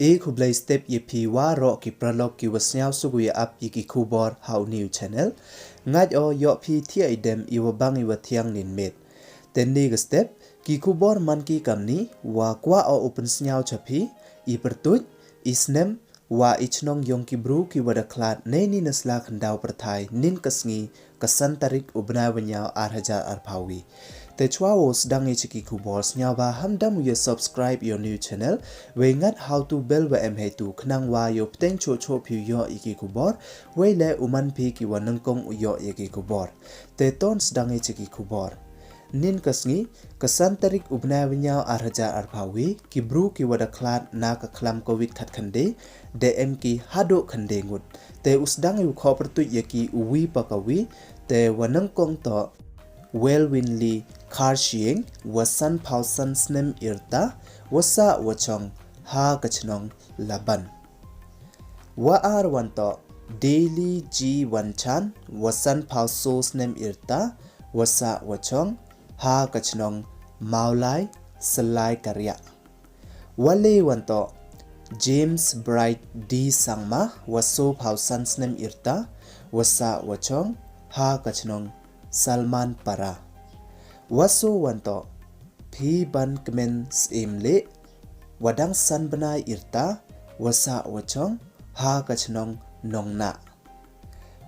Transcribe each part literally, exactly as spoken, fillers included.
E khublei step ya phi waroh ki paralok ki wa sniawsuk u ya ap ya ki khubor ha u new channel. Ngait o yoh phi thiah i dem i wa bang i wa thiang nin met. Te ni ka step, ki khubor man ki kamni, wa kwah o u pynsniaw cha phi, i pyrtuit, i snem, wa i chnong yong ki bru ki wa da khlad nei ni na sla khyndaw pyrthai nin ka sngi, ka san tarik u bnai wa nyaw ar hajar arphaw wi. Te chwa wow sdang i cha ki khubor, sniawbha ham dam u ya subscribe ya u new channel, wei ngat hawtu bell wa em heitu khnang wa yow pteng choh choh phi u yoh ya ki khubor, wei le u man phi ki wa nyngkong u yoh ya ki khubor. Te ton sdang i cha ki khubor. Nin ka sngi, ka san tarik u bnai wa nyaw ar hajar arphaw wi, ki bru ki wa da khlad na ka khlam covid khat khynde, da em ki haduh khynde ngut. Te u sdang i u khopyrtuit ya ki u wi pa ka wi, te wa nyngkong toh, Welwinli Kharshiing, wa sanphaw san snem yrta, wa sah wa chong, ha ka chnong Laban. Wa ar wan toh, Daily G Wanchan, wa sanphaw so snem yrta, wa sah wa chong, ha ka chnong Mawlai, Salai Kariak. Wa le wan toh, James Bright D Sangma, wa sophaw san snem yrta, wa sah wa chong, ha ka chnong Salman Para. Wa so wan toh, Phibankmen Syiem Leh, wa dang san bnai yrta, wa sah wa chong, ha ka chnong Nongnah.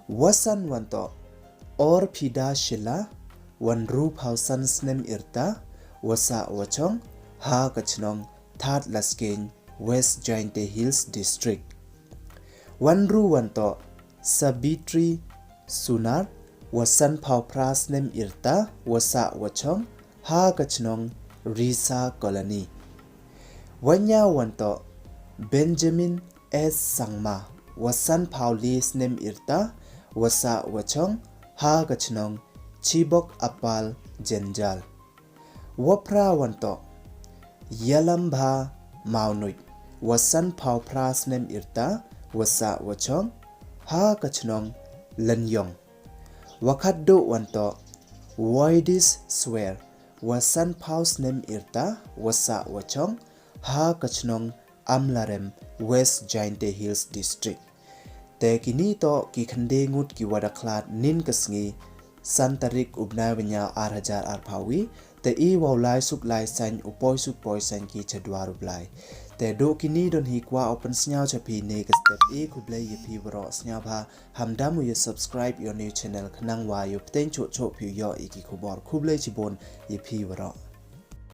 Wa san wan toh, Orphida Shylla, wa ynruphaw san snem yrta, wa sah wa chong, ha ka chnong Thadlaskein, West Jaintia Hills District. Wa ynru wan toh, Sabitri Sunar, wa sanphaw phra snem yrta, wa sah wa chong, ha ka chnong Risa Colony. Wa nyaw wan toh, Benjamin S Sangma, wa sanphaw le snem yrta, wa sah wa chong, ha ka chnong Chibok Apal Jenjal. Wa phra wan toh, Yalambha Mawnuit, wa sanphaw phra snem yrta, wa sah wa chong, ha ka chnong Lynyong. Wa khatduh wan toh, Waidis Swer, wa sanphaw snem yrta, wa sah wa chong, ha ka chnong Amlarem, West Jaintia Hills District. Te kini toh ki khynde ngut ki wa da khlad nin ka sngi, san tarik u bnai wa nyaw ar hajar arphaw wi. Te i wow lai suk lai sain, u poi suk poi sain ki cha dwar u Blai. Te duh kini don hi kwah u pynsniaw cha phi ne ka step. E khublei ya phi waroh, sniawbha ham dam u ya subscribe ya u new channel khnang wa yow pteng choh choh phi u yoh ya ki khubor. Khublei chibun ya phi waroh.